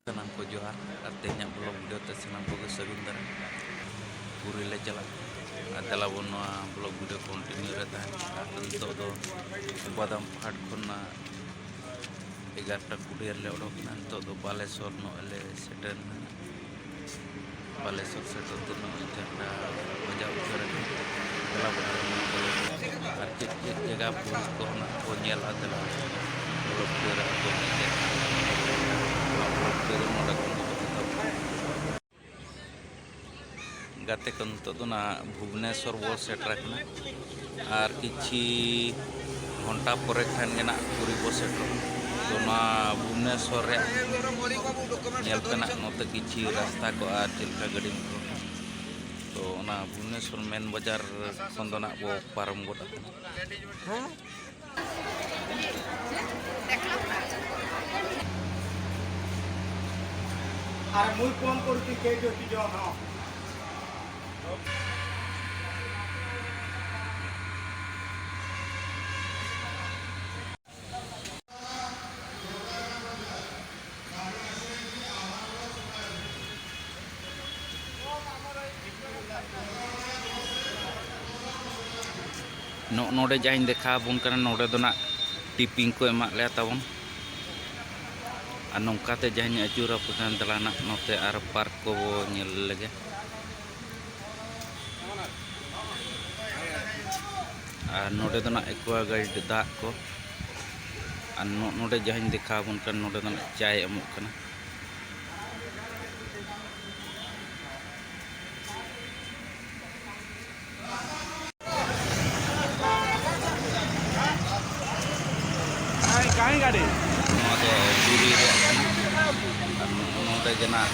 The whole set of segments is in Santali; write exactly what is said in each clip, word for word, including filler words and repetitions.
ᱥᱟᱱᱟᱢ ᱠᱚ ᱡᱚᱦᱟᱨ ᱟᱨ ᱛᱮᱦᱮᱧᱟᱜ ᱵᱞᱚᱜ ᱵᱷᱤᱰᱤᱭᱳ ᱛᱮ ᱥᱟᱱᱟᱢ ᱠᱚᱜᱮ ᱥᱟᱹᱜᱩᱱ ᱫᱟᱨᱟᱢ᱾ ᱯᱩᱨᱤ ᱞᱮ ᱪᱟᱞᱟᱜ ᱠᱟᱱᱟ ᱟᱨ ᱫᱮᱞᱟ ᱵᱚᱱ ᱱᱚᱣᱟ ᱵᱞᱚᱜ ᱵᱷᱤᱰᱤᱭᱳ ᱠᱚᱱᱴᱤᱱᱤᱭᱩ ᱨᱮ ᱛᱟᱦᱮᱱ ᱠᱟᱱᱟ᱾ ᱟᱨ ᱱᱤᱛᱚᱜ ᱫᱚ ᱵᱟᱫᱟᱢ ᱯᱟᱦᱟᱴ ᱠᱷᱚᱱᱟᱜ ᱮᱜᱟᱨᱚᱴᱟ ᱠᱩᱲᱤ ᱨᱮᱞᱮ ᱚᱰᱚᱠ ᱮᱱᱟ᱾ ᱱᱤᱛᱚᱜ ᱫᱚ ᱵᱟᱞᱮᱥᱚᱨ ᱱᱚᱜᱼᱚᱭ ᱞᱮ ᱥᱮᱴᱮᱨ ᱮᱱᱟ᱾ ᱵᱟᱞᱮᱥᱚᱨ ᱥᱮᱴᱮᱨ ᱛᱮ ᱱᱚᱜᱼᱚᱭ ᱪᱟᱨᱴᱟ ᱵᱟᱡᱟᱣ ᱩᱛᱟᱹᱨ ᱟᱠᱟᱱᱟ᱾ ᱫᱮᱞᱟ ᱵᱚᱱ ᱟᱨ ᱪᱮᱫ ᱪᱮᱫ ᱡᱟᱭᱜᱟ ᱵᱩᱨᱩ ᱠᱚ ᱦᱮᱱᱟᱜ ᱠᱚ ᱧᱮᱞᱟ᱾ ᱫᱮᱞᱟ ᱵᱞᱚᱜ ᱵᱷᱤᱰᱤᱭᱳ ᱨᱮ ᱟᱬᱜᱚ ᱢᱮ᱾ ᱱᱚᱣᱟ ᱵᱞᱚᱜ ᱵᱷᱤᱰᱤᱭᱳ ᱫᱚ ᱱᱚᱰᱮ ᱠᱷᱚᱱ ᱜᱮ ᱮᱛᱚᱦᱚᱵ᱾ ᱜᱟᱛᱮ ᱠᱚ, ᱱᱤᱛᱚᱜ ᱫᱚ ᱱᱟᱦᱟᱜ ᱵᱷᱩᱵᱽᱱᱮᱥᱚᱨ ᱵᱚ ᱥᱮᱴᱮᱨ ᱟᱠᱟᱱᱟ ᱟᱨ ᱠᱤᱪᱷᱤ ᱜᱷᱚᱱᱴᱟ ᱯᱚᱨᱮ ᱠᱷᱟᱱ ᱜᱮ ᱱᱟᱦᱟᱜ ᱯᱩᱨᱤ ᱵᱚ ᱥᱮᱴᱮᱨᱚᱜᱼᱟ᱾ ᱛᱚ, ᱱᱚᱣᱟ ᱵᱷᱩᱵᱽᱱᱮᱥᱚᱨ ᱨᱮᱭᱟᱜ ᱧᱮᱞ ᱯᱮ ᱱᱟᱦᱟᱜ ᱱᱚᱛᱮ ᱠᱤᱪᱷᱤ ᱨᱟᱥᱛᱟ ᱠᱚ ᱟᱨ ᱪᱮᱫ ᱞᱮᱠᱟ ᱜᱟᱹᱰᱤ ᱢᱚᱴᱚᱨ ᱠᱚ᱾ ᱛᱚ, ᱚᱱᱟ ᱵᱷᱩᱵᱽᱱᱮᱥᱚᱨ ᱢᱮᱱ ᱵᱟᱡᱟᱨ ᱠᱷᱚᱱ ᱫᱚ ᱱᱟᱦᱟᱜ ᱵᱚ ᱯᱟᱨᱚᱢ ᱜᱚᱫ ᱟᱠᱟᱱᱟ᱾ আরে মুই ফোন করছি, কে যদি জন হ। ᱱᱚᱜᱼᱚ ᱱᱚᱰᱮ ᱡᱟᱦᱟᱸᱧ ᱫᱮᱠᱷᱟᱣ ᱟᱵᱚᱱ ᱠᱟᱱᱟ, ᱱᱚᱰᱮ ᱫᱚ ᱱᱟᱜ ᱴᱤᱯᱤᱝ ᱠᱚ ᱮᱢᱟᱜ ᱞᱮᱭᱟ ᱛᱟᱵᱚᱱ᱾ ᱟᱨ ᱱᱚᱝᱠᱟᱛᱮ ᱡᱟᱦᱟᱸᱧ ᱟᱹᱪᱩᱨ ᱟᱯᱮ ᱠᱟᱱ, ᱫᱮᱞᱟ ᱱᱟᱜ ᱱᱚᱛᱮ ᱟᱨ ᱯᱟᱨᱠ ᱠᱚᱵᱚ ᱧᱮᱞ ᱞᱮᱜᱮ᱾ ᱟᱨ ᱱᱚᱰᱮ ᱫᱚ ᱱᱟᱜ ᱮᱠᱣᱟ ᱜᱟᱭᱤᱰ ᱫᱟᱜ ᱠᱚ᱾ ᱟᱨ ᱱᱚ-, ᱱᱚᱰᱮ ᱡᱟᱦᱟᱸᱧ ᱫᱮᱠᱷᱟᱣ ᱟᱵᱚᱱ ᱠᱟᱱ, ᱱᱚᱰᱮ ᱫᱚ ᱱᱟᱜ ᱪᱟᱭ ᱮᱢᱚᱜ ᱠᱟᱱᱟ᱾ ᱱᱚᱣᱟ ᱫᱚ ᱯᱩᱨᱤ ᱨᱮᱭᱟᱜ ᱠᱟᱱᱟ᱾ ᱟᱨ ᱱᱚᱜᱼᱚ ᱱᱚᱰᱮ ᱜᱮ ᱱᱟᱜ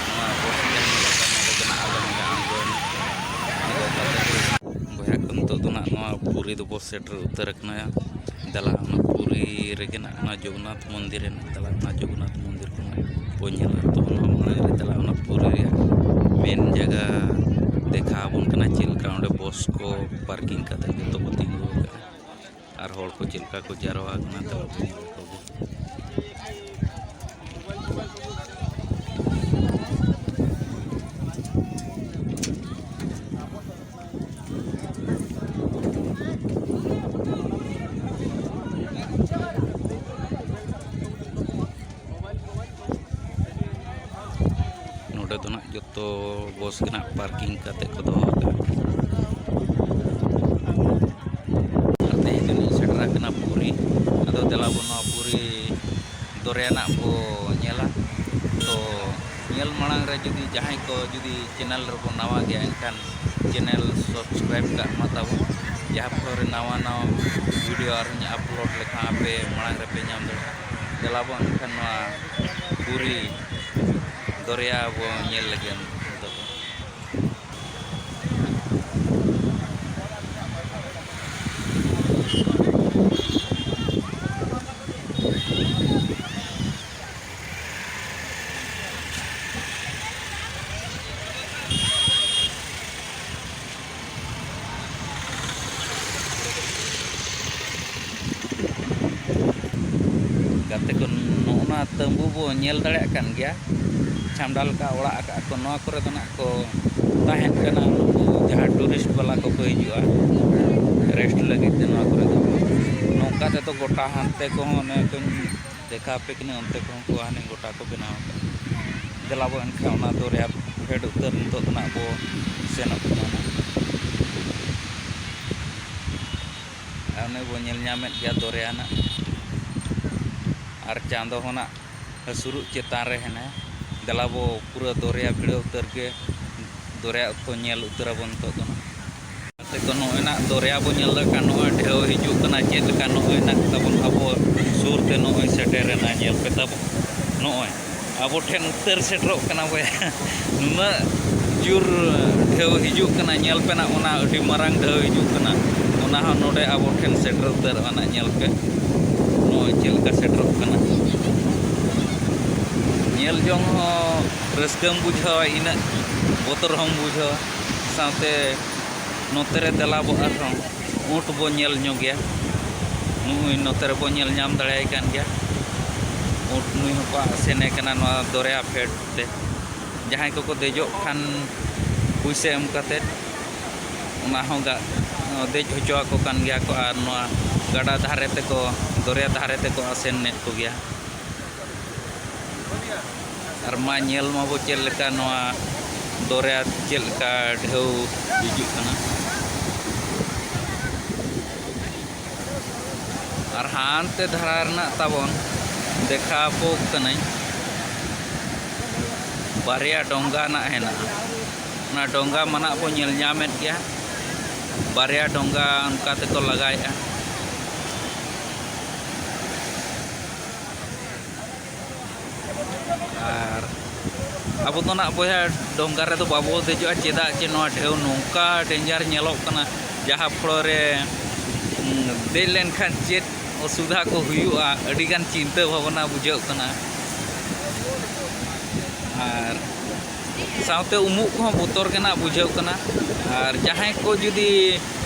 ᱱᱚᱣᱟ ᱵᱚᱥ ᱥᱴᱮᱱᱰ ᱞᱮᱠᱟ, ᱱᱚᱰᱮ ᱜᱮ ᱱᱟᱜ ᱟᱞᱮ ᱱᱚᱰᱮ ᱟᱬᱜᱚᱭᱮᱱᱟ᱾ ᱟᱬᱜᱚ ᱠᱟᱛᱮ ᱜᱮ ᱵᱚᱭᱦᱟ ᱠᱚ, ᱱᱤᱛᱚᱜ ᱫᱚ ᱱᱟᱜ ᱱᱚᱣᱟ ᱯᱩᱨᱤ ᱫᱚᱵᱚ ᱥᱮᱴᱮᱨ ᱩᱛᱟᱹᱨ ᱟᱠᱟᱱᱟ᱾ ᱫᱮᱞᱟ ᱚᱱᱟ ᱯᱩᱨᱤ ᱨᱮᱜᱮ ᱱᱟᱜ ᱚᱱᱟ ᱡᱚᱜᱚᱱᱱᱟᱛᱷ ᱢᱚᱱᱫᱤᱨ ᱨᱮ ᱱᱟᱜ, ᱫᱮᱞᱟ ᱚᱱᱟ ᱡᱚᱜᱚᱱᱱᱟᱛᱷ ᱢᱚᱱᱫᱤᱨ ᱠᱚ ᱱᱟᱜ ᱵᱚ ᱧᱮᱞᱟ᱾ ᱛᱚ, ᱚᱱᱟ ᱢᱟᱲᱟᱝ ᱨᱮ ᱫᱮᱞᱟ ᱚᱱᱟ ᱯᱩᱨᱤ ᱨᱮᱭᱟᱜ ᱢᱮᱱ ᱡᱟᱭᱜᱟ ᱫᱮᱠᱷᱟᱣ ᱟᱵᱚᱱ ᱠᱟᱱᱟ, ᱪᱮᱫ ᱞᱮᱠᱟ ᱚᱸᱰᱮ ᱵᱚᱥ ᱠᱚ ᱯᱟᱨᱠᱤᱝ ᱠᱟᱛᱮ ᱡᱚᱛᱚ ᱠᱚ ᱛᱤᱸᱜᱩ ᱟᱠᱟᱱᱟ᱾ ᱟᱨ ᱦᱚᱲ ᱠᱚ ᱪᱮᱫ ᱞᱮᱠᱟ ᱠᱚ ᱡᱟᱨᱣᱟ ᱟᱠᱟᱱᱟ, ᱫᱮᱞᱟ ᱵᱚᱱ ᱧᱮᱞ ᱠᱚᱜᱮ᱾ ᱱᱚᱰᱮ ᱫᱚ ᱱᱟᱜ ᱡᱚᱛᱚ ᱵᱚᱥ ᱜᱮ ᱱᱟᱜ ᱯᱟᱨᱠᱤᱝ ᱠᱟᱛᱮ ᱠᱚ ᱫᱚᱦᱚ ᱟᱠᱟᱫᱼᱟ᱾ ᱟᱨ ᱛᱮᱦᱮᱧ ᱫᱚᱞᱤᱧ ᱥᱮᱴᱮᱨ ᱟᱠᱟᱱᱟ ᱯᱩᱨᱤ᱾ ᱟᱫᱚ ᱫᱮᱞᱟ ᱵᱚᱱ ᱱᱚᱣᱟ ᱯᱩᱨᱤ ᱫᱚᱨᱭᱟ ᱱᱟᱜ ᱵᱚ ᱧᱮᱞᱟ᱾ ᱛᱚ ᱧᱮᱞ ᱢᱟᱲᱟᱝ ᱨᱮ ᱡᱩᱫᱤ ᱡᱟᱦᱟᱸᱭ ᱠᱚ ᱡᱩᱫᱤ ᱪᱮᱱᱮᱞ ᱨᱮᱵᱚᱱ ᱱᱟᱣᱟ ᱜᱮᱭᱟ, ᱮᱱᱠᱷᱟᱱ ᱪᱮᱱᱮᱞ ᱥᱟᱵᱥᱠᱨᱟᱭᱤᱵ ᱠᱟᱜ ᱢᱟ ᱛᱟᱵᱚᱱ, ᱡᱟᱦᱟᱸ ᱯᱷᱚᱞᱚ ᱨᱮ ᱱᱟᱣᱟ ᱱᱟᱣᱟ ᱵᱷᱤᱰᱤᱭᱳ ᱟᱨᱦᱚᱸᱧ ᱟᱯᱞᱳᱰ ᱞᱮᱠᱷᱟᱱ ᱟᱯᱮ ᱢᱟᱲᱟᱝ ᱨᱮᱯᱮ ᱧᱟᱢ ᱫᱟᱲᱮᱭᱟᱜᱼᱟ᱾ ᱫᱮᱞᱟ ᱵᱚᱱ ᱮᱱᱠᱷᱟᱱ ᱱᱚᱣᱟ ᱯᱩᱨᱤ ᱫᱚᱨᱭᱟ ᱵᱚᱱ ᱧᱮᱞ ᱞᱮᱜᱮ ᱱᱤᱛᱚᱜ ᱫᱚ᱾ ᱜᱟᱛᱮ ᱠᱚ, ᱱᱚᱜᱼᱚ ᱱᱟ ᱛᱟᱹᱢᱵᱩ ᱵᱚ ᱧᱮᱞ ᱫᱟᱲᱮᱭᱟᱜ ᱠᱟᱱ ᱜᱮᱭᱟ, ᱪᱷᱟᱢᱰᱟ ᱞᱮᱠᱟ ᱚᱲᱟᱜ ᱟᱠᱟᱫ ᱠᱚ᱾ ᱱᱚᱣᱟ ᱠᱚᱨᱮ ᱫᱚ ᱱᱟᱜ ᱠᱚ ᱛᱟᱦᱮᱱ ᱠᱟᱱᱟ, ᱱᱩᱠᱩ ᱡᱟᱦᱟᱸ ᱴᱩᱨᱤᱥᱴ ᱵᱟᱞᱟ ᱠᱚᱠᱚ ᱦᱤᱡᱩᱜᱼᱟ ᱨᱮᱥᱴ ᱞᱟᱹᱜᱤᱫ ᱛᱮ ᱱᱚᱣᱟ ᱠᱚᱨᱮ ᱫᱚ᱾ ᱱᱚᱝᱠᱟ ᱛᱮᱫᱚ ᱜᱚᱴᱟ ᱦᱟᱱᱛᱮ ᱠᱚᱦᱚᱸ ᱚᱱᱮ ᱠᱚᱧ ᱫᱮᱠᱷᱟᱣ ᱟᱯᱮ ᱠᱟᱹᱱᱟᱹᱧ, ᱚᱱᱛᱮ ᱠᱚᱦᱚᱸ ᱠᱚ ᱦᱟᱱᱮ ᱜᱚᱴᱟ ᱠᱚ ᱵᱮᱱᱟᱣ ᱟᱠᱟᱫᱼᱟ᱾ ᱫᱮᱞᱟ ᱵᱚ ᱮᱱᱠᱷᱟᱱ ᱚᱱᱟ ᱫᱚᱨᱭᱟ ᱯᱷᱮᱰ ᱩᱛᱟᱹᱨ ᱱᱤᱛᱚᱜ ᱫᱚ ᱱᱟᱜ ᱵᱚ ᱥᱮᱱᱚᱜ ᱠᱟᱱᱟ ᱱᱟᱜ᱾ ᱟᱨ ᱚᱱᱮ ᱵᱚ ᱧᱮᱞ ᱧᱟᱢᱮᱫ ᱜᱮᱭᱟ ᱫᱚᱨᱭᱟ ᱱᱟᱜ, ᱟᱨ ᱪᱟᱸᱫᱚ ᱦᱚᱸ ᱱᱟᱜ ᱦᱟᱹᱥᱩᱨᱚᱜ ᱪᱮᱛᱟᱱ ᱨᱮ ᱦᱮᱱᱟᱭᱟ᱾ ᱫᱮᱞᱟ ᱵᱚ ᱯᱩᱨᱟᱹ ᱫᱚᱨᱭᱟ ᱵᱷᱤᱲᱟᱹᱣ ᱩᱛᱟᱹᱨ ᱜᱮ, ᱫᱚᱨᱭᱟ ᱠᱚ ᱧᱮᱞ ᱩᱛᱟᱹᱨ ᱟᱵᱚᱱ ᱱᱤᱛᱚᱜ ᱫᱚ ᱱᱟᱜ᱾ ᱜᱟᱛᱮ ᱠᱚ, ᱱᱚᱜᱼᱚᱭ ᱱᱟᱜ ᱫᱚᱨᱭᱟ ᱵᱚ ᱧᱮᱞ ᱫᱟᱲᱮᱭᱟᱜ ᱠᱟᱱ, ᱱᱚᱜᱼᱚᱭ ᱰᱷᱮᱣ ᱦᱤᱡᱩᱜ ᱠᱟᱱᱟ᱾ ᱪᱮᱫ ᱞᱮᱠᱟ ᱱᱚᱜᱼᱚᱭ ᱱᱟᱜ ᱛᱟᱵᱚᱱ ᱟᱵᱚ ᱥᱩᱨ ᱛᱮ ᱱᱚᱜᱼᱚᱭ ᱥᱮᱴᱮᱨᱮᱱᱟ, ᱧᱮᱞ ᱯᱮ ᱛᱟᱵᱚ᱾ ᱱᱚᱜᱼᱚᱭ ᱟᱵᱚ ᱴᱷᱮᱱ ᱩᱛᱟᱹᱨ ᱥᱮᱴᱮᱨᱚᱜ ᱠᱟᱱᱟ ᱵᱚᱭᱦᱟ᱾ ᱱᱩᱱᱟᱹᱜ ᱡᱳᱨ ᱰᱷᱮᱣ ᱦᱤᱡᱩᱜ ᱠᱟᱱᱟ, ᱧᱮᱞ ᱯᱮ ᱱᱟᱜ, ᱚᱱᱟ ᱟᱹᱰᱤ ᱢᱟᱨᱟᱝ ᱰᱷᱮᱣ ᱦᱤᱡᱩᱜ ᱠᱟᱱᱟ᱾ ᱚᱱᱟ ᱦᱚᱸ ᱱᱚᱰᱮ ᱟᱵᱚ ᱴᱷᱮᱱ ᱥᱮᱴᱮᱨ ᱩᱛᱟᱹᱨᱚᱜᱼᱟ ᱱᱟᱜ, ᱧᱮᱞ ᱯᱮ ᱱᱚᱜᱼᱚᱭ ᱪᱮᱫ ᱞᱮᱠᱟ ᱥᱮᱴᱮᱨᱚᱜ ᱠᱟᱱᱟ᱾ ᱧᱮᱞ ᱡᱚᱝ ᱦᱚᱸ ᱨᱟᱹᱥᱠᱟᱹᱢ ᱵᱩᱡᱷᱟᱹᱣᱟ, ᱤᱱᱟᱹᱜ ᱵᱚᱛᱚᱨ ᱦᱚᱸᱢ ᱵᱩᱡᱷᱟᱹᱣᱟ᱾ ᱥᱟᱶᱛᱮ ᱱᱚᱛᱮ ᱨᱮ ᱫᱮᱞᱟ ᱵᱚ ᱟᱨᱦᱚᱸ ᱩᱸᱴ ᱵᱚ ᱧᱮᱞ ᱧᱚᱜᱮᱭᱟ᱾ ᱱᱩᱜᱼᱩᱭ ᱱᱚᱛᱮ ᱨᱮᱵᱚ ᱧᱮᱞ ᱧᱟᱢ ᱫᱟᱲᱮᱭᱟᱭ ᱠᱟᱱ ᱜᱮᱭᱟ᱾ ᱩᱸᱴ ᱱᱩᱭ ᱦᱚᱸᱠᱚ ᱟᱥᱮᱱᱮ ᱠᱟᱱᱟ ᱱᱚᱣᱟ ᱫᱚᱨᱭᱟ ᱯᱷᱮᱰ ᱛᱮ᱾ ᱡᱟᱦᱟᱸᱭ ᱠᱚᱠᱚ ᱫᱮᱡᱚᱜ ᱠᱷᱟᱱ ᱯᱩᱭᱥᱟᱹ ᱮᱢ ᱠᱟᱛᱮᱫ, ᱚᱱᱟ ᱦᱚᱸ ᱜᱟ-, ᱫᱮᱡ ᱦᱚᱪᱚ ᱟᱠᱚ ᱠᱟᱱ ᱜᱮᱭᱟ ᱠᱚ᱾ ᱟᱨ ᱱᱚᱣᱟ ᱜᱟᱰᱟ ᱫᱷᱟᱨᱮ ᱛᱮᱠᱚ, ᱫᱚᱨᱭᱟ ᱫᱷᱟᱨᱮ ᱛᱮᱠᱚ ᱟᱥᱮᱱᱮᱫ ᱠᱚᱜᱮᱭᱟ᱾ ᱟᱨ ᱢᱟ ᱧᱮᱞ ᱢᱟᱵᱚ ᱪᱮᱫ ᱞᱮᱠᱟ ᱱᱚᱣᱟ ᱫᱚᱨᱭᱟ ᱪᱮᱫ ᱞᱮᱠᱟ ᱰᱷᱮᱣ ᱦᱤᱡᱩᱜ ᱠᱟᱱᱟ᱾ ᱟᱨ ᱦᱟᱱᱛᱮ ᱫᱷᱟᱨᱟ ᱨᱮᱱᱟᱜ ᱛᱟᱵᱚᱱ ᱫᱮᱠᱷᱟᱣ ᱟᱯᱮ ᱠᱟᱹᱱᱟᱹᱧ, ᱵᱟᱨᱭᱟ ᱰᱚᱸᱜᱟ ᱱᱟᱜ ᱦᱮᱱᱟᱜᱼᱟ᱾ ᱚᱱᱟ ᱰᱚᱸᱜᱟ ᱢᱟ ᱱᱟᱜ ᱵᱚ ᱧᱮᱞ ᱧᱟᱢᱮᱫ ᱜᱮᱭᱟ, ᱵᱟᱨᱭᱟ ᱰᱚᱸᱜᱟ ᱚᱱᱠᱟ ᱛᱮᱠᱚ ᱞᱟᱜᱟᱭᱮᱫᱼᱟ᱾ ᱟᱨ ᱟᱵᱚ ᱫᱚ ᱱᱟᱜ ᱵᱚᱭᱦᱟ ᱰᱚᱸᱜᱟ ᱨᱮᱫᱚ ᱵᱟᱵᱚ ᱫᱮᱡᱚᱜᱼᱟ, ᱪᱮᱫᱟᱜ ᱪᱮ ᱱᱚᱣᱟ ᱰᱷᱮᱣ ᱱᱚᱝᱠᱟ ᱰᱮᱧᱡᱟᱨ ᱧᱮᱞᱚᱜ ᱠᱟᱱᱟ, ᱡᱟᱦᱟᱸ ᱯᱷᱞᱳ ᱨᱮ, ᱩᱸ, ᱫᱮᱡ ᱞᱮᱱᱠᱷᱟᱱ ᱪᱮᱫ ᱚᱥᱩᱵᱤᱫᱷᱟ ᱠᱚ ᱦᱩᱭᱩᱜᱼᱟ, ᱟᱹᱰᱤᱜᱟᱱ ᱪᱤᱱᱛᱟᱹ ᱵᱷᱟᱵᱽᱱᱟ ᱵᱩᱡᱷᱟᱹᱜ ᱠᱟᱱᱟ᱾ ᱟᱨ ᱥᱟᱶᱛᱮ ᱩᱢᱩᱜ ᱠᱚᱦᱚᱸ ᱵᱚᱛᱚᱨ ᱜᱮ ᱱᱟᱜ ᱵᱩᱡᱷᱟᱹᱜ ᱠᱟᱱᱟ᱾ ᱟᱨ ᱡᱟᱦᱟᱸᱭ ᱠᱚ ᱡᱩᱫᱤ,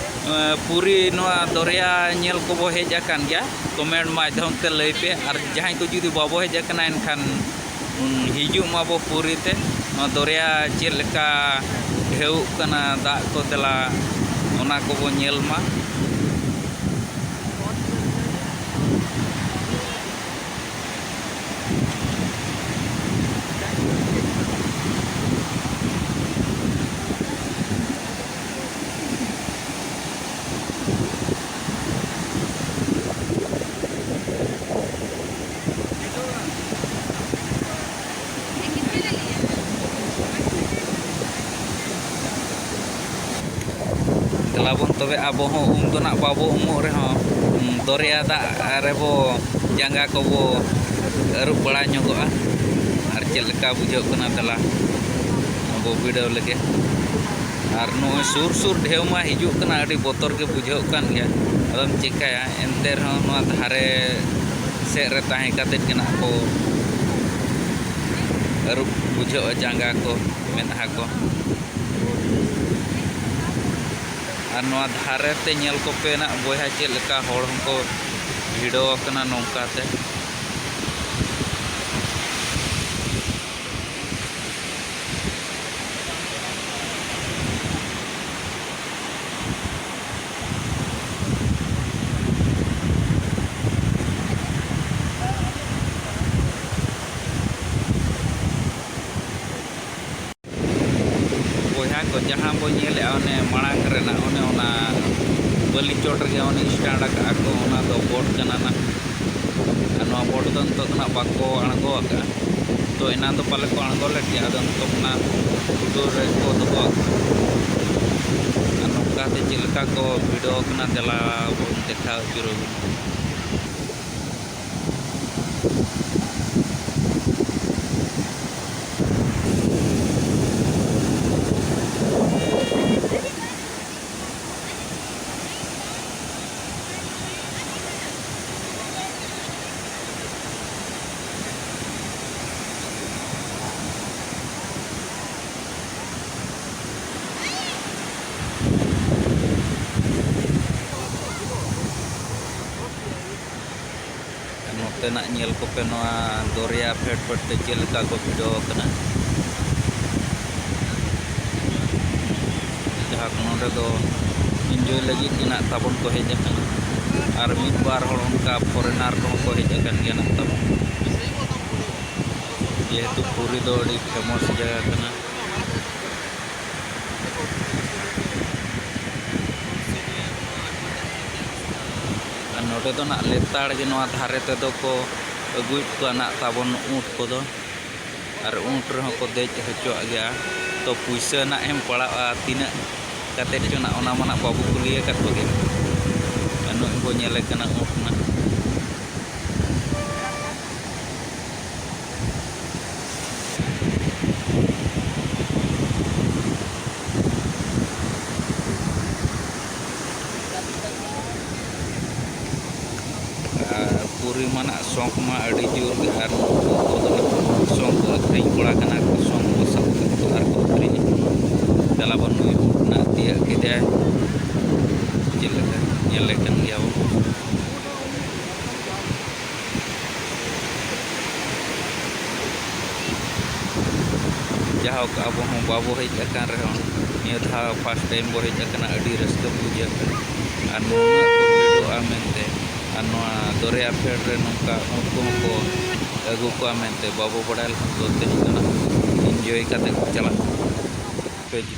ᱮᱸ, ᱯᱩᱨᱤ ᱱᱚᱣᱟ ᱫᱚᱨᱭᱟ ᱧᱮᱞ ᱠᱚᱵᱚ ᱦᱮᱡ ᱟᱠᱟᱱ ᱜᱮᱭᱟ, ᱠᱚᱢᱮᱱᱴ ᱢᱟᱫᱽᱫᱷᱚᱢ ᱛᱮ ᱞᱟᱹᱭ ᱯᱮ᱾ ᱟᱨ ᱡᱟᱦᱟᱸᱭ ᱠᱚ ᱡᱩᱫᱤ ᱵᱟᱵᱚ ᱦᱮᱡ ᱟᱠᱟᱱᱟ, ᱮᱱᱠᱷᱟᱱ, ᱩᱸ, ᱦᱤᱡᱩᱜ ᱢᱟᱵᱚ ᱯᱩᱨᱤ ᱛᱮ᱾ ᱱᱚᱣᱟ ᱫᱚᱨᱭᱟ ᱪᱮᱫ ᱞᱮᱠᱟ ᱰᱷᱮᱣᱚᱜ ᱠᱟᱱᱟ, ᱫᱟᱜ ᱠᱚ ᱫᱮᱞᱟ ᱚᱱᱟ ᱠᱚᱵᱚ ᱧᱮᱞ ᱢᱟ᱾ ᱫᱮᱞᱟ ᱵᱚᱱ ᱛᱚᱵᱮ ᱟᱵᱚ ᱦᱚᱸ ᱩᱢ ᱫᱚ ᱱᱟᱜ ᱵᱟᱵᱚ ᱩᱢᱩᱜ ᱨᱮᱦᱚᱸ, ᱩᱸ, ᱫᱚᱨᱭᱟ ᱫᱟᱜ ᱨᱮᱵᱚ ᱡᱟᱸᱜᱟ ᱠᱚᱵᱚ ᱟᱹᱨᱩᱵ ᱵᱟᱲᱟ ᱧᱚᱜᱚᱜᱼᱟ᱾ ᱟᱨ ᱪᱮᱫ ᱞᱮᱠᱟ ᱵᱩᱡᱷᱟᱹᱜ ᱠᱟᱱᱟ, ᱫᱮᱞᱟ ᱵᱚ ᱵᱤᱰᱟᱹᱣ ᱞᱮᱜᱮ᱾ ᱟᱨ ᱱᱚᱜᱼᱚᱭ ᱥᱩᱨ ᱥᱩᱨ ᱰᱷᱮᱣ ᱢᱟ ᱦᱤᱡᱩᱜ ᱠᱟᱱᱟ, ᱟᱹᱰᱤ ᱵᱚᱛᱚᱨ ᱜᱮ ᱵᱩᱡᱷᱟᱹᱜ ᱠᱟᱱ ᱜᱮᱭᱟ᱾ ᱟᱫᱚᱢ ᱪᱤᱠᱟᱹᱭᱟ, ᱮᱱᱛᱮ ᱨᱮᱦᱚᱸ ᱱᱚᱣᱟ ᱫᱷᱟᱨᱮ ᱥᱮᱫ ᱨᱮ ᱛᱟᱦᱮᱸ ᱠᱟᱛᱮᱫ ᱜᱮ ᱱᱟᱜ ᱠᱚ ᱟᱹᱨᱩᱵ ᱵᱩᱡᱷᱟᱹᱜᱼᱟ ᱡᱟᱸᱜᱟ ᱠᱚ, ᱢᱮᱫᱦᱟ ᱠᱚ᱾ ᱟᱨ ᱱᱚᱣᱟ ᱫᱷᱟᱨᱮ ᱛᱮ ᱧᱮᱞ ᱠᱚᱯᱮ ᱱᱟᱜ ᱵᱚᱭᱦᱟ, ᱪᱮᱫ ᱞᱮᱠᱟ ᱦᱚᱲ ᱦᱚᱸᱠᱚ ᱵᱷᱤᱲᱚ ᱟᱠᱟᱱᱟ ᱱᱚᱝᱠᱟ ᱛᱮ᱾ ᱵᱚᱭᱦᱟ ᱠᱚ, ᱡᱟᱦᱟᱸ ᱵᱚ ᱧᱮᱞᱮᱫᱼᱟ, ᱚᱱᱮ ᱢᱟᱲᱟᱝ ᱨᱮᱱᱟᱜ, ᱚᱱᱮ ᱚᱱᱟ ᱵᱟᱹᱞᱤ ᱪᱚᱴ ᱨᱮᱜᱮ ᱚᱱᱮ stand ᱟᱠᱟᱫᱼᱟ ᱠᱚ, ᱚᱱᱟ ᱫᱚ boat ᱠᱟᱱᱟ ᱱᱟᱜ᱾ ᱟᱨ ᱱᱚᱣᱟ boat ᱫᱚ ᱱᱤᱛᱚᱜ ᱫᱚ ᱱᱟᱜ ᱵᱟᱠᱚ ᱟᱬᱜᱚ ᱟᱠᱟᱫᱼᱟ᱾ ᱛᱚ, ᱮᱱᱟᱱ ᱫᱚ ᱯᱟᱞᱮ ᱠᱚ ᱟᱬᱜᱚ ᱞᱮᱫ ᱜᱮᱭᱟ, ᱟᱫᱚ ᱱᱤᱛᱚᱜ ᱚᱱᱟ ᱵᱷᱤᱰᱤᱭᱳ ᱨᱮᱠᱚ ᱫᱚᱦᱚ ᱟᱠᱟᱫᱼᱟ᱾ ᱟᱨ ᱱᱚᱝᱠᱟ ᱛᱮ ᱪᱮᱫ ᱞᱮᱠᱟ ᱠᱚ ᱵᱷᱤᱰᱤᱭᱳ ᱠᱟᱱᱟ, ᱫᱮᱞᱟ ᱵᱚᱱ ᱫᱮᱠᱷᱟᱣ ᱟᱹᱪᱩᱨ ᱟᱹᱵᱤᱱᱟ᱾ ᱱᱚᱛᱮᱱᱟᱜ ᱧᱮᱞ ᱠᱚᱯᱮ, ᱱᱚᱣᱟ ᱫᱚᱨᱭᱟ ᱯᱷᱮᱰ ᱯᱷᱮᱰ ᱛᱮ ᱪᱮᱫ ᱞᱮᱠᱟ ᱠᱚ ᱵᱷᱤᱲᱟᱹᱣ ᱟᱠᱟᱱᱟ᱾ ᱡᱟᱦᱟᱸ ᱠᱚ ᱱᱚᱰᱮ ᱫᱚ enjoy ᱞᱟᱹᱜᱤᱫ ᱜᱮ ᱱᱟᱜ ᱛᱟᱵᱚᱱ ᱠᱚ ᱦᱮᱡ ᱟᱠᱟᱱᱟ᱾ ᱟᱨ ᱢᱤᱫ ᱵᱟᱨ ᱦᱚᱲ ᱚᱱᱠᱟ foreigner ᱠᱚᱦᱚᱸ ᱠᱚ ᱦᱮᱡ ᱟᱠᱟᱱ ᱜᱮᱭᱟ ᱱᱟᱜ ᱛᱟᱵᱚᱱ᱾ ᱡᱮᱦᱮᱛᱩ ᱯᱩᱨᱤ ᱫᱚ ᱟᱹᱰᱤ famous ᱡᱟᱭᱜᱟ ᱠᱟᱱᱟ᱾ ᱟᱨ ᱱᱚᱰᱮ ᱫᱚ ᱱᱟᱜ ᱞᱮᱛᱟᱲ ᱜᱮ ᱱᱚᱣᱟ ᱫᱷᱟᱨᱮ ᱛᱮᱫᱚ ᱠᱚ ᱟᱹᱜᱩᱭᱮᱫ ᱠᱚᱣᱟ ᱱᱟᱜ ᱛᱟᱵᱚᱱ ᱩᱸᱴ ᱠᱚᱫᱚ᱾ ᱟᱨ ᱩᱸᱴ ᱨᱮᱦᱚᱸ ᱠᱚ ᱫᱮᱡ ᱦᱚᱪᱚᱣᱟᱜ ᱜᱮᱭᱟ᱾ ᱛᱚ, ᱯᱩᱭᱥᱟᱹ ᱱᱟᱜ ᱮᱢ ᱯᱟᱲᱟᱜᱼᱟ, ᱛᱤᱱᱟᱹᱜ ᱠᱟᱛᱮᱫ ᱪᱚ ᱱᱟᱜ, ᱚᱱᱟ ᱢᱟ ᱱᱟᱜ ᱵᱟᱵᱚ ᱠᱩᱞᱤ ᱟᱠᱟᱫ ᱠᱚᱜᱮ᱾ ᱟᱨ ᱱᱚᱜᱼᱚᱭ ᱵᱚ ᱧᱮᱞᱮ ᱠᱟᱱᱟ ᱩᱸᱴ ᱱᱟᱜ᱾ ᱟᱨ ᱯᱩᱨᱤ ᱢᱟ ᱱᱟᱜ ᱥᱚᱸᱠ ᱢᱟ ᱟᱹᱰᱤ ᱡᱳᱨ ᱜᱮ, ᱟᱨ ᱱᱩᱠᱩ ᱠᱚᱫᱚ ᱥᱚᱸᱠ ᱟᱹᱠᱷᱨᱤᱧ ᱠᱚᱲᱟ ᱠᱟᱱᱟ ᱠᱚ, ᱥᱚᱸᱠ ᱠᱚ ᱥᱟᱵ ᱠᱟᱜ ᱠᱚᱣᱟ ᱟᱨ ᱠᱚ ᱟᱹᱠᱷᱨᱤᱧᱟ᱾ ᱫᱮᱞᱟ ᱵᱚᱱ, ᱱᱩᱭ ᱩᱸᱴ ᱱᱟᱜ ᱛᱤᱭᱟᱹᱜ ᱠᱮᱫᱮᱭᱟᱭ, ᱪᱮᱫ ᱞᱮᱠᱟ ᱧᱮᱞᱮ ᱠᱟᱱ ᱜᱮᱭᱟ ᱵᱚᱱ᱾ ᱡᱟᱭᱦᱳᱠ, ᱟᱵᱚ ᱦᱚᱸ ᱵᱟᱵᱚ ᱦᱮᱡ ᱟᱠᱟᱱ ᱨᱮᱦᱚᱸ, ᱱᱤᱭᱟᱹ ᱫᱷᱟᱣ first time ᱵᱚ ᱦᱮᱡ ᱟᱠᱟᱱᱟ, ᱟᱹᱰᱤ ᱨᱟᱹᱥᱠᱟᱹ ᱵᱩᱡᱷᱟᱹᱜ ᱠᱟᱱᱟ᱾ ᱟᱨ ᱱᱩᱱᱟᱹᱜ ᱠᱚ ᱵᱷᱤᱲᱚᱜᱼᱟ ᱢᱮᱱᱛᱮ, ᱟᱨ ᱱᱚᱣᱟ ᱫᱚᱨᱭᱟ ᱯᱷᱮᱰ ᱨᱮ ᱱᱚᱝᱠᱟ ᱩᱸᱴ ᱠᱚᱦᱚᱸ ᱠᱚ ᱟᱹᱜᱩ ᱠᱚᱣᱟ ᱢᱮᱱᱛᱮ ᱵᱟᱵᱚ ᱵᱟᱲᱟᱭ ᱞᱮᱫᱟ᱾ ᱛᱮᱦᱮᱧ ᱫᱚ ᱱᱟᱜ enjoy ᱠᱟᱛᱮ ᱠᱚ ᱪᱟᱞᱟᱜ ᱠᱟᱱᱟ᱾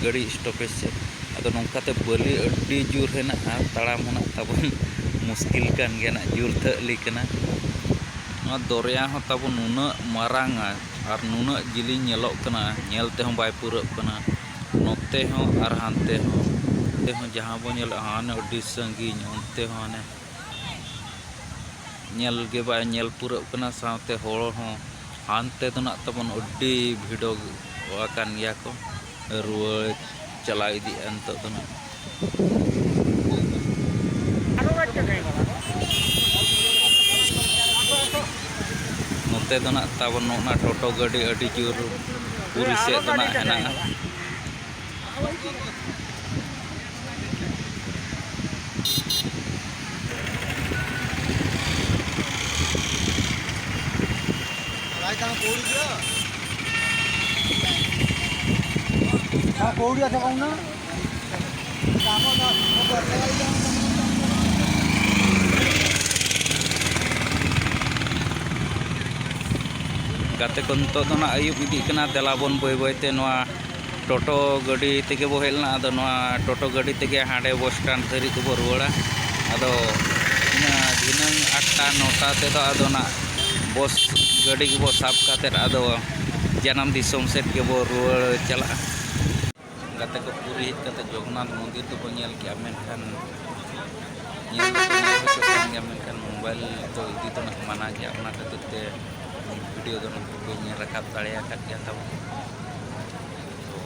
ᱜᱟᱹᱰᱤ ᱥᱴᱚᱯᱮᱡᱽ ᱥᱮᱫ᱾ ᱟᱫᱚ ᱱᱚᱝᱠᱟᱛᱮ ᱵᱟᱹᱞᱤ ᱟᱹᱰᱤ ᱡᱳᱨ ᱦᱮᱱᱟᱜᱼᱟ, ᱛᱟᱲᱟᱢ ᱦᱚᱸ ᱱᱟᱜ ᱛᱟᱵᱚᱱ ᱢᱩᱥᱠᱤᱞ ᱠᱟᱱ ᱜᱮᱭᱟ ᱱᱟᱜ, ᱡᱳᱨ ᱛᱷᱟᱹᱜᱞᱤ ᱠᱟᱱᱟ᱾ ᱱᱚᱣᱟ ᱫᱚᱨᱭᱟ ᱦᱚᱸ ᱛᱟᱵᱚᱱ ᱱᱩᱱᱟᱹᱜ ᱢᱟᱨᱟᱝᱟ ᱟᱨ ᱱᱩᱱᱟᱹᱜ ᱡᱤᱞᱤᱧ ᱧᱮᱞᱚᱜ ᱠᱟᱱᱟ, ᱧᱮᱞ ᱛᱮᱦᱚᱸ ᱵᱟᱭ ᱯᱩᱨᱟᱹᱜ ᱠᱟᱱᱟ᱾ ᱱᱚᱛᱮ ᱦᱚᱸ ᱟᱨ ᱦᱟᱱᱛᱮ ᱦᱚᱸ, ᱱᱚᱛᱮ ᱦᱚᱸ ᱡᱟᱦᱟᱸ ᱵᱚᱱ ᱧᱮᱞᱮᱫᱼᱟ, ᱦᱟᱱᱮ ᱟᱹᱰᱤ ᱥᱟᱺᱜᱤᱧ, ᱚᱱᱛᱮ ᱦᱚᱸ ᱦᱟᱱᱮ ᱧᱮᱞ ᱜᱮ ᱵᱟᱭ ᱧᱮᱞ ᱯᱩᱨᱟᱹᱜ ᱠᱟᱱᱟ᱾ ᱥᱟᱶᱛᱮ ᱦᱚᱲ ᱦᱚᱸ ᱦᱟᱱᱛᱮ ᱫᱚ ᱱᱟᱜ ᱛᱟᱵᱚᱱ ᱟᱹᱰᱤ ᱵᱷᱤᱲᱚᱜ ᱟᱠᱟᱱ ᱜᱮᱭᱟ ᱠᱚ, ᱨᱩᱣᱟᱹᱲ ᱪᱟᱞᱟᱣ ᱤᱫᱤᱜᱼᱟ ᱱᱤᱛᱚᱜ ᱫᱚ ᱱᱟᱜ᱾ ᱱᱚᱛᱮ ᱫᱚ ᱱᱟᱜ ᱛᱟᱵᱚᱱ ᱱᱚᱜᱼᱚ ᱱᱟ ᱴᱳᱴᱳ ᱜᱟᱹᱰᱤ ᱟᱹᱰᱤ ᱡᱳᱨ ᱯᱩᱨᱤ ᱥᱮᱫ ᱫᱚ ᱱᱟᱜ ᱦᱮᱱᱟᱜᱼᱟ᱾ ᱜᱟᱛᱮ ᱠᱚ, ᱱᱤᱛᱚᱜ ᱫᱚ ᱱᱟᱜ ᱟᱹᱭᱩᱵ ᱤᱫᱤᱜ ᱠᱟᱱᱟ, ᱫᱮᱞᱟ ᱵᱚᱱ ᱵᱟᱹᱭ ᱵᱟᱹᱭ ᱛᱮ ᱱᱚᱣᱟ ᱴᱳᱴᱳ ᱜᱟᱹᱰᱤ ᱛᱮᱜᱮ ᱵᱚ ᱦᱮᱡ ᱞᱮᱱᱟ᱾ ᱟᱫᱚ ᱱᱚᱣᱟ ᱴᱳᱴᱳ ᱜᱟᱹᱰᱤ ᱛᱮᱜᱮ ᱦᱟᱸᱰᱮ ᱵᱚᱥ ᱥᱴᱮᱱᱰ ᱫᱷᱟᱹᱨᱤᱡ ᱫᱚᱵᱚ ᱨᱩᱣᱟᱹᱲᱟ᱾ ᱟᱫᱚ ᱤᱱᱟᱹ ᱫᱷᱤᱱᱟᱹᱝ ᱟᱴᱴᱟ ᱱᱚᱴᱟ ᱛᱮᱫᱚ ᱟᱫᱚ ᱱᱟᱜ ᱵᱚᱥ ᱜᱟᱹᱰᱤ ᱜᱮᱵᱚ ᱥᱟᱵ ᱠᱟᱛᱮᱫ ᱟᱫᱚ ᱡᱟᱱᱟᱢ ᱫᱤᱥᱚᱢ ᱥᱮᱫ ᱜᱮᱵᱚ ᱨᱩᱣᱟᱹᱲ ᱪᱟᱞᱟᱜᱼᱟ᱾ ᱜᱟᱛᱮ ᱠᱚ, ᱯᱩᱨᱤ ᱦᱮᱡ ᱠᱟᱛᱮ ᱡᱚᱜᱚᱱᱱᱟᱛᱷ ᱢᱚᱱᱫᱤᱨ ᱫᱚᱵᱚ ᱧᱮᱞ ᱠᱮᱜᱼᱟ, ᱢᱮᱱᱠᱷᱟᱱ ᱧᱮᱞ ᱫᱚᱠᱚ ᱧᱮᱞ ᱦᱚᱪᱚᱜ ᱠᱟᱱ ᱜᱮᱭᱟ, ᱢᱮᱱᱠᱷᱟᱱ ᱢᱳᱵᱟᱭᱤᱞ ᱫᱚ ᱤᱫᱤ ᱫᱚ ᱱᱟᱜ ᱢᱟᱱᱟ ᱜᱮᱭᱟ᱾ ᱚᱱᱟ ᱠᱷᱟᱹᱛᱤᱨ ᱛᱮ ᱵᱷᱤᱰᱤᱭᱳ ᱫᱚ ᱱᱟᱜ ᱵᱟᱹᱧ ᱧᱮᱞ ᱨᱟᱠᱟᱵ ᱫᱟᱲᱮ ᱟᱠᱟᱫ ᱜᱮᱭᱟ ᱛᱟᱵᱚᱱ᱾ ᱛᱚ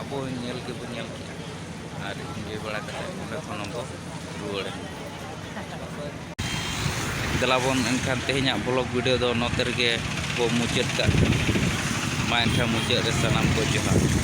ᱟᱵᱚ ᱧᱮᱞ ᱜᱮᱵᱚ ᱧᱮᱞ ᱠᱮᱜᱼᱟ ᱟᱨ ᱤᱱᱡᱚᱭ ᱵᱟᱲᱟ ᱠᱟᱛᱮ ᱚᱸᱰᱮ ᱠᱷᱚᱱ ᱵᱚ ᱨᱩᱣᱟᱹᱲᱟ᱾ ᱫᱮᱞᱟ ᱵᱚᱱ ᱮᱱᱠᱷᱟᱱ ᱛᱮᱦᱮᱧᱟᱜ ᱵᱞᱚᱜ ᱵᱷᱤᱰᱤᱭᱳ ᱫᱚ ᱱᱚᱛᱮ ᱨᱮᱜᱮ ᱵᱚ ᱢᱩᱪᱟᱹᱫ ᱠᱟᱜ ᱠᱟᱱᱟ᱾ ᱢᱟ ᱮᱱᱠᱷᱟᱱ ᱢᱩᱪᱟᱹᱫ ᱨᱮ ᱥᱟᱱᱟᱢ ᱠᱚ ᱡᱚᱦᱟᱨ᱾